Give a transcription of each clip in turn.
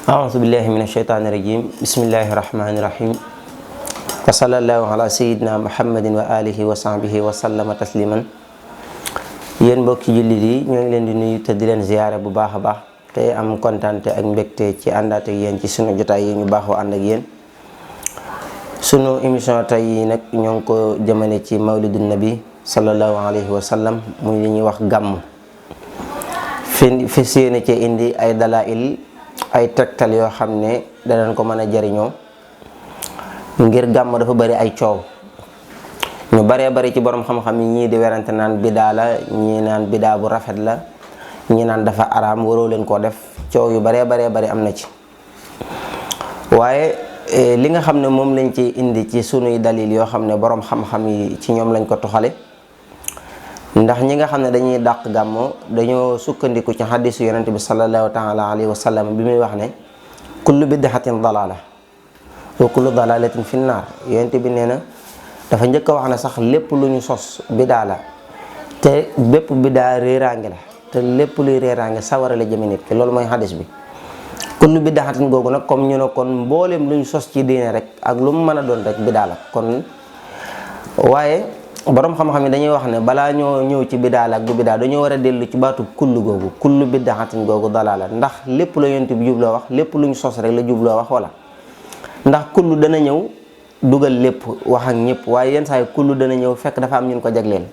أعوذ بالله من الشيطان الرجيم بسم الله الرحمن الرحيم وصلى الله على سيدنا محمد وآله وصحبه وسلم تسليما yéen mbokki jullit yi ñoo ngi leen di nuyu te di leen ziyaare bu baax a baax te am kontaante ak mbégte ci àndaat ak yéen ci sunu jotaay yi ñu baaxoo ànd ak yéen sunu émission tey yi nag ñoo ngi ko jëmale ci mawlidun nabi sallallahu alayhi wa sallam muy li ñuy wax gàmm fi séene ci indi ay dalail ay tegtal yoo xam ne danañ ko mën a jariñoo ngir gàmm dafa bari ay coow ñu baree bari ci borom xam-xam yi ñii di werante naan bidaa la ñii naan bidaa bu rafet la ñii naan dafa araam waroo leen koo def coow yu baree bari am na ci waaye li nga xam ne moom lañ ci indi ci sunuy dalil yoo xam ne borom xam-xam yi ci ñoom lañ ko toxale ndax ñi nga xam ne dañuy dàq gàmmo dañoo sukkandiku ci xadisu yonente bi sallallahu taala alayhi wa sallam bi muy wax ne kullu bid'atin dalala wa kullu dalalatin fi nnaar yonente bi nee na dafa njëkk a wax ne sax lépp lu ñu sos bidaa la te bépp bidaa réeraange la te lépp luy réeraange sawara la jëme nit ki loolu mooy xadis bi kullu bid'atin googu nag comme ñu ne kon mbooleem lu ñu sos ci diine rek ak lu mu mën a doon rek bidaa la kon waaye borom xam-xam yi dañuy wax ne balaa ñoo ñëw ci bidaa la ak du bidaa dañoo war a dellu ci baatu kullu googu kullu bid'atin googu dalaala ndax lépp la yonent bi jubloo wax lépp lu ñu sos rek la jubloo wax wala ndax kullu dana ñëw dugal lépp wax ak ñëpp waaye yenn saa yi kullu dana ñëw fekk dafa am ñun ko jagleel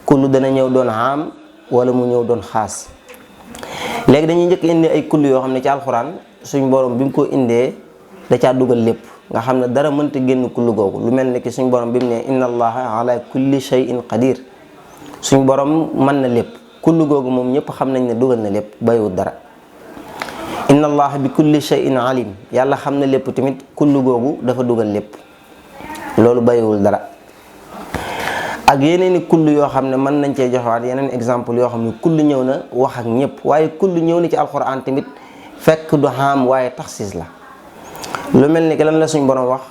kullu dana ñëw doon am wala mu ñëw doon xaas léegi dañuy njëkk indi ay kullu yoo xam ne ci alxuraan suñ borom bi mu ko indee da caa dugal lépp nga xam ne dara mënta génn kullu googu lu mel ne ki suñ borom bi mu ne inna allaha ala kulli shay'in qadir suñ borom mën na lépp kullu googu moom ñëpp xam nañ ne dugal na lépp bayiwut dara inna allaha bi kulli shay'in alim yàlla xam na lépp tamit kullu googu dafa dugal lépp loolu bayiwul dara ak yeneen i kullu yoo xam ne mën nañ cee joxewaat yeneen exemple yoo xam ne kullu ñëw na wax ak ñëpp waaye kullu ñëw na ci alquran tamit fekk du xaam waaye taxsis la lu mel ni ki lan la suñ borom wax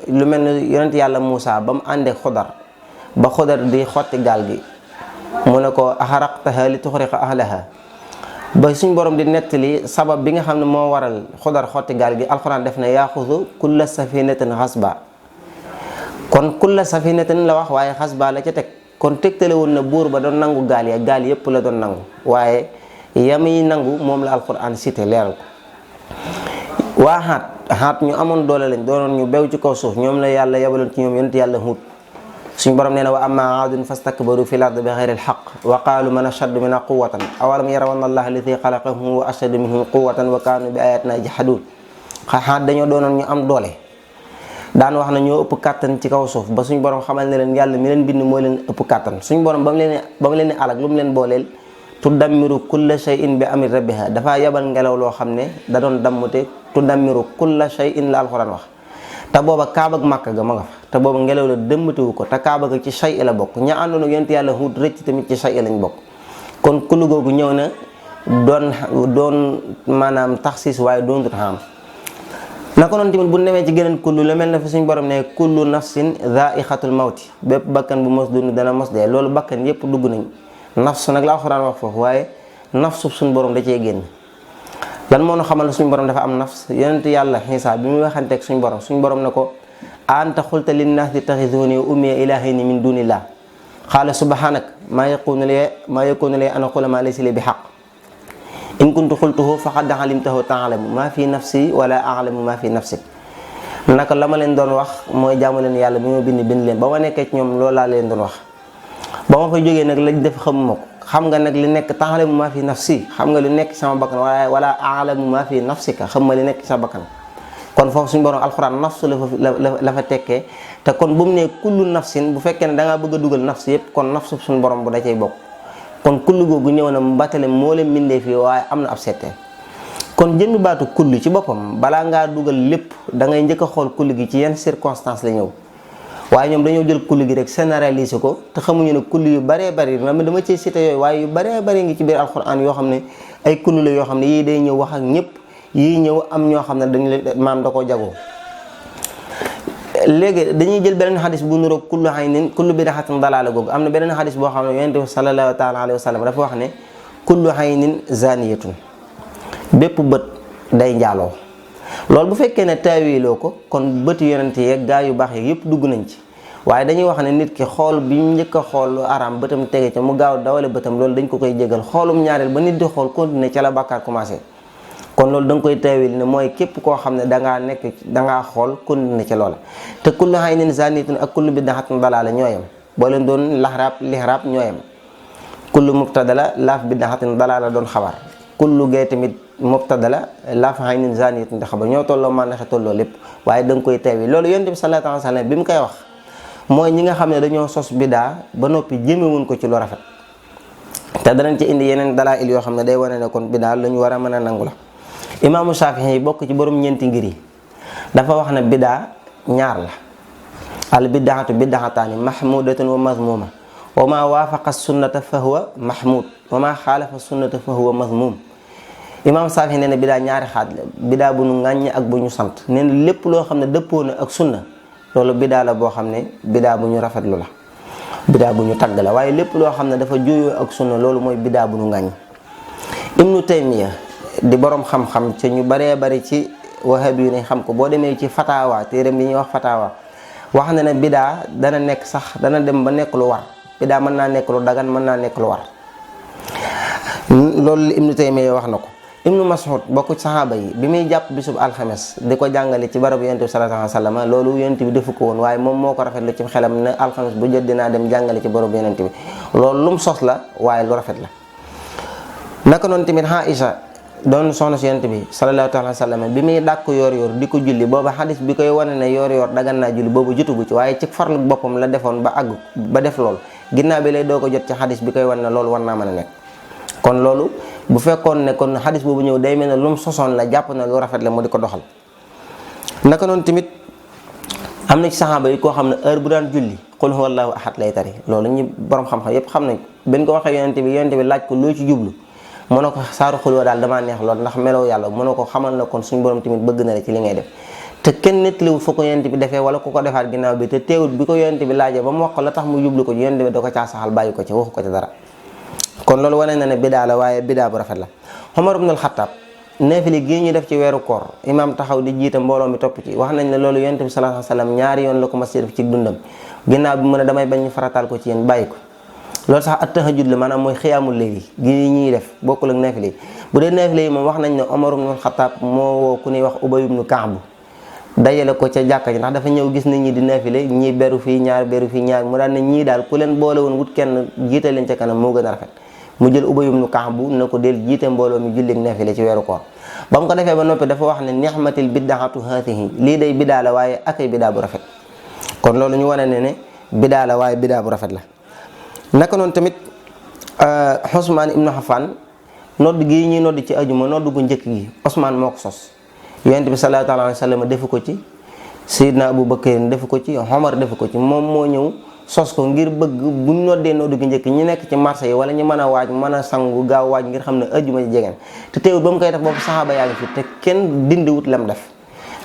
lu mel ni yonent yàlla Muusa ba mu àndee Xudar ba Xudar di xotti gaal gi mu ne ko axaraqtaha li tuxriqa ahlaha ba suñ borom di nettali sabab bi nga xam ne moo waral Xudar xotti gaal gi alquran def na yaaxudu kulla safinatin xasba kon kulla safinatin la wax waaye xasba la ca teg kon tegtale woon na buur ba doon nangu gaal ya gaal yépp la doon nangu waaye yamiy nangu moom la alquran cité leeral ko waa xaat ñu amoon doole lañ doonoon ñu bew ci kaw suuf ñoom la yàlla yabaloon ci ñoom yonent yàlla Huud suñu borom nee na wa amma aadun fastakbaru fil ardi bi xayri alxaq wa qaalu man ashaddu minna quwwatan awalam yaraw anna allaha alladi xalaqahum wa ashaddu minhum quwwatan wa kaanu bi ayatina yajhaduun xaat dañoo doonoon ñu am doole daan wax na ñoo ëpp kàttan ci kaw suuf ba suñu borom xamal ne leen yàlla mi leen bind moo leen ëpp kàttan suñu borom ba mu leen alag lu mu leen booleel tudammiru kulla shay'in bi amri rabbiha dafa yabal ngelaw loo xam ne da doon dammute tudammiru kulla shay'in la alxuraan wax te booba kaaba ak màkk ga ma nga fa te booba ngelaw la dëmmatiwu ko te kaaba ga ci shay la bokk ña àndoon ak yonent yàlla Huud rëcc tamit ci shay lañ bokk kon kullu googu ñëw na doon maanaam taxsis waaye doonut xam naka noonu tamit bu nemee ci geneen kullu la mel na fi suñ borom ne kullu nafsin dha'iqatul mawti bépp bakkan bu mos dund dana mos dee loolu bakkan yépp dugg nañ nafsu nag la alxuraan wax foofu waaye nafsu suñ borom da cee génn lan moo nu xamal suñ borom dafa am nafs yonent yàlla Iisaa bi muy waxanteeg suñ borom ne ko anta xulta linnaasi ittaxizuuni wa ummiya ilaahayni min duunillah qaala subhaanaka maa yakuunu li an aquula maa laysa li bi xaq in kuntu xultuhu faqad alimtahu taalamu maa fi nafsi wala alamu maa fi nafsik naka la ma leen doon wax mooy jaamu leen yàlla bi ma bind leen ba ma nekkee ci ñoom loolu laa leen doon wax ba ma fa jógee nag lañ def xamuma ko xam nga nag li nekk taalamu maa fi nafsi xam nga li nekk sama bakkan wala alamu maa fi nafsika xam nga li nekk sa bakkan kon foofu suñu borom alxuraan nafsu la fa tekkee te kon bu mu ne kullu nafsin bu fekkee ne da ngaa bëgg a dugal nafs yëpp kon nafsu suñu borom bu da cay bokk kon kullu googu ñëw na mbattale moo leen mbindee fii waaye am na ab settee kon jëmmi baatu kullu ci boppam balaa ngaa dugal lépp da ngay njëkk a xool kullu gi ci yenn circonstance la ñëw waaye ñoom dañoo jël kulli gi rek généraliser ko te xamuñu ne kulli yu bëree bëri dama ci cité yooyu waaye yu bëree bëri ngi ci biir alxuraan yoo xam ne ay kulli la yoo xam ne yii day ñëw wax ak ñëpp yii ñëw am ñoo xam ne dañu leen maam da koo jagoo. léegi dañuy jël beneen xadis bu nuroog kullu aynin kullu bid'atin dalaala googu am na beneen xadis boo xam ne yonent bi sallallahu taala alayhi wa sallam dafa wax ne kullu aynin zaniyatun bépp bët day njaaloo. loolu bu fekkee ne taawiloo ko kon bëti yonent yeeg gaa yu baax yeeg yëpp dugg nañ ci waaye dañuy wax ne nit ki xool bi mu njëkk a xool araam bëtam tege ca mu gaaw dawale bëtam loolu dañ ko koy jégal xoolum ñaareel ba nit di xool continuer ca la bàkkaar commencé. kon loolu da nga koy taawil ne mooy képp koo xam ne dangaa xool continuer ca loola te kullu aynin zaniyatun ak kullu bid'atin dalaala ñooyam boo leen doon lixraab ñooyam kullu mubtada la laaf bid'atin dalaala doon xabar kullu gay tamit mubtada la laaf aynin zaniyatun di xabar ñoo tolloo màndaxe tolloo lépp waaye da nga koy taawil loolu yonent bi sallallahu alayhi wa sallam bi mu koy wax mooy ñi nga xam ne dañoo sos bidaa ba noppi jëmewuñ ko ci lu rafet te danañ ci indi yeneen dalaa'il yoo xam ne day wane ne kon bidaa lu ñu war a mën a nangu la. imaamu Shaafi'i yi bokk ci borom ñeenti ngir yi dafa wax ne bidaa ñaar la al bidaatu bidaataani mahmudatun wa mazmuma wa ma waafaqa sunnata fa huwa mahmud wa ma xaalafa sunnata fa huwa mazmum. imaam Shaafi'i nee na bidaa ñaari xaaj la bidaa bu ñu ŋàññi ak bu ñu sant nee na lépp loo xam ne dëppoo na ak sunna loolu bidaa la boo xam ne bidaa bu ñu rafetlu la bidaa bu ñu tagg la waaye lépp loo xam ne dafa juyoo ak sunna loolu mooy bidaa bu ñu ŋàññi. Ibnu Taymiya di borom xam-xam ci ñu baree bari ci wahab yu ne xam ko boo demee ci fatawa téeram yi ñuy wax fatawa wax na ne bidaa dana nekk sax dana dem ba nekk lu war bidaa mën naa nekk lu dagan mën naa nekk lu war loolu Ibnu Taymiya wax na ko. Ibnu Mas'ud bokk ci saxaaba yi bi muy jàpp bisub alxames di ko jàngale ci barabu yonent bi sallallahu alayhi wa sallam loolu yonent bi defu ko woon waaye moom moo ko rafetlu ci xelam ne alxames bu jot dinaa dem jàngale ci barabu yonent bi loolu lum sos la waaye lu rafet la. naka noonu tamit Aïcha doon soxna si yonent bi sallallahu alayhi wa sallam bi muy dàkk yor di ko julli booba xadis bi koy wane ne yor dagan naa julli boobu jotugu ci waaye ci farlu boppam la defoon ba àgg ba def loolu ginnaaw bi lay doo ko jot ci xadis bi koy wane ne loolu war naa mën a nekk. kon loolu bu fekkoon ne kon xadis boobu ñëw day mel ne lu mu sosoon la jàpp na lu rafet la mu di ko doxal. naka noonu tamit am na ci saxaaba yi koo xam ne heure bu daan julli qul huwallahu ahad lay tari loolu ñu borom xam-xam yépp xam nañ ko benn ko waxee yonent bi laaj ko loo ci jublu mën na ko saaru xulwa daal damaa neex lool ndax melow yàlla mën na ko xamal na kon suñu borom tamit bëgg na la ci li ngay def te kenn nettaliwul fa ko yonent bi defee wala ku ko defaat ginnaaw bi te teewul bi ko yonent bi laajee ba mu wax ko la tax mu jublu ko yonent bi da ko caa saxal bàyyi ko ci waxu ko ci dara kon loolu wane na ne bidaa la waaye bidaa bu rafet la. Omar ibn al-Khattab neefili gi ñu def ci weeru koor imaam taxaw di jiite mbooloo mi topp ci wax nañ ne loolu yonent bi sallallahu alayhi wasallam ñaari yoon la ko mas def ci dundam ginnaaw bi mu ne damay bañ ñu farataal ko ci yéen bàyyi ko loolu sax at-tahajjud la maanaam mooy xiyaamul layli gi ñuy def bokkul ak neefili bu dee neefili yi moom wax nañ ne Omar ibn al-Khattab moo woo ku ñuy wax Ubay ibn Ka'b dajale ko ca jàkka ji ndax dafa ñëw gis nit ñi di neefile ñii beru fii ñaar mu daan ne ñii daal ku leen boole woon wut kenn jiite leen ca kanam moo gën a rafet mu jël Ubay ibn Ka'b na ko del jiite mbooloo mi julleeg neefile ci weeru koor ba mu ko defee ba noppi dafa wax ne ni'matil bid'atu haatihi lii day bidaa la waaye akay bidaa bu rafet kon loolu ñu wane ne bidaa la waaye bidaa bu rafet la. naka noonu tamit Usmaan ibnu Affaan nodd gi ñuy nodd ci ajuma nodd gu njëkk gi Usmaan moo ko sos yonent bi sallallahu alayhi wa sallam defu ko ci Seydina Abu Bakar defu ko ci Omar defu ko ci moom moo ñëw sos ko ngir bëgg buñ noddee nodd gi njëkk ñi nekk ci marché yi wala ñu mën a waaj mën a sangu gaaw waaj ngir xam ne ajuma ji jegeen te teewul ba mu koy def boobu saxaaba yaa ngi fi te kenn dindiwut lam def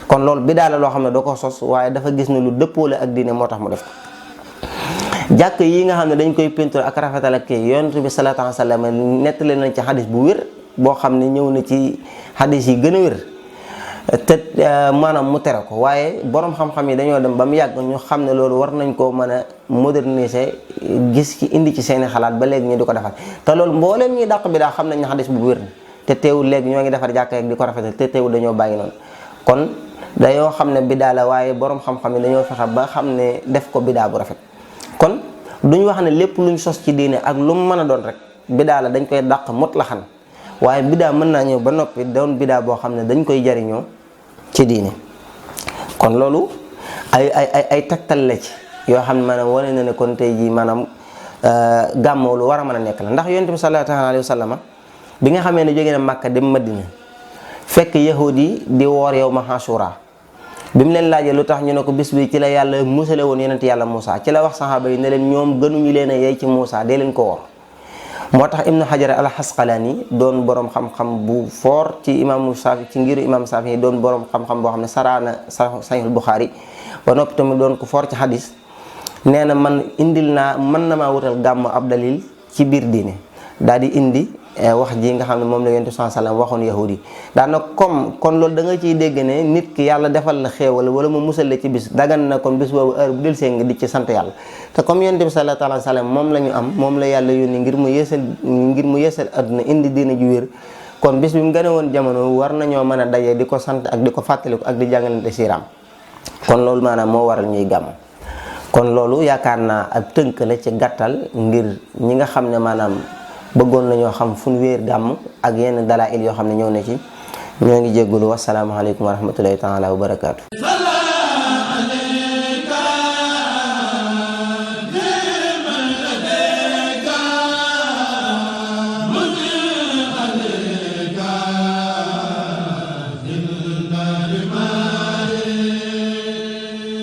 kon loolu bidaa la loo xam ne da ko sos waaye dafa gis ne lu dëppoole ak diine moo tax mu def ko. jàkk yi nga xam ne dañ koy peinture ak rafetal ak kii yonent bi sallallahu alayhi wa sallam nettali nañ ci xadis bu wér boo xam ne ñëw na ci xadis yi gën a wér te maanaam mu tere ko waaye borom xam-xam yi dañoo dem ba mu yàgg ñu xam ne loolu war nañ koo mën a moderniser gis ci indi ci seeni xalaat ba léegi ñu di ko defar te loolu mbooleem ñuy dàq bi daa xam nañ ne xadis bu wér na te teewul léegi ñoo ngi defar jàkk ak di ko rafetal te teewul dañoo bàyyi noonu kon dañoo xam ne bidaa la waaye borom xam-xam yi dañoo fexe ba xam ne def ko bidaa bu rafet kon duñ wax ne lépp luñ sos ci diine ak lu mu mën a doon rek bidaa la dañ koy dàq mutlaxan waaye bidaa mën naa ñëw ba noppi doon bidaa boo xam ne dañ koy jariñoo ci diine kon loolu ay tegtal la ci yoo xam ne maanaam wane na ne kon tey jii maanaam gàmmoo lu war a mën a nekk la ndax yonent bi sallallahu alayhi wa sallam bi nga xamee ne jógee na Màkka dem Madina fekk yahud yi di woor yow ma Ashura bi mu leen laajee lu tax ñu ne ko bis bi ci la yàlla musale woon yonent yàlla Moussa ci la wax saxaaba yi ne leen ñoom gënuñu leen a yey ci Moussa dee leen ko woor. moo tax Ibnu Hajar al Asqalaani doon borom xam-xam bu fort ci imaamu Saafi ci ngiru imam Saafi doon borom xam-xam boo xam ne saraana Sahihul Buxaari ba noppi tamit doon ko fort ci hadis nee na man mën na maa wutal gàmm ab dalil ci biir diine daal di indi wax ji nga xam ne moom la Yonent bi sallallahu alayhi wasallam waxoon yahudi daan na comme kon loolu da nga ciy dégg ne nit ki yàlla defal la xéewal wala mu musal la ci bis dagan na kon bis boobu heure bu del see nga di ci sant yàlla te comme Yonent bi sallallahu alayhi wasallam moom la ñu am moom la yàlla yónni ngir mu yeesal adduna indi diine ju wér kon bis bi mu gën a woon jamono war nañoo mën a daje di ko sant ak di ko fàttaliku ak di jàngalante siiraam kon loolu maanaam moo waral ñuy gàmm. kon loolu yaakaar naa ab tënk la ci gàttal ngir ñi nga xam ne maanaam bëggoon nañoo xam fu ñu wéer gàmm ak yenn dalaa'il yoo xam ne ñëw na ci ñoo ngi jéggulu wasalaamaaleykum wa rahmatullahi taala wa barakaatu. ma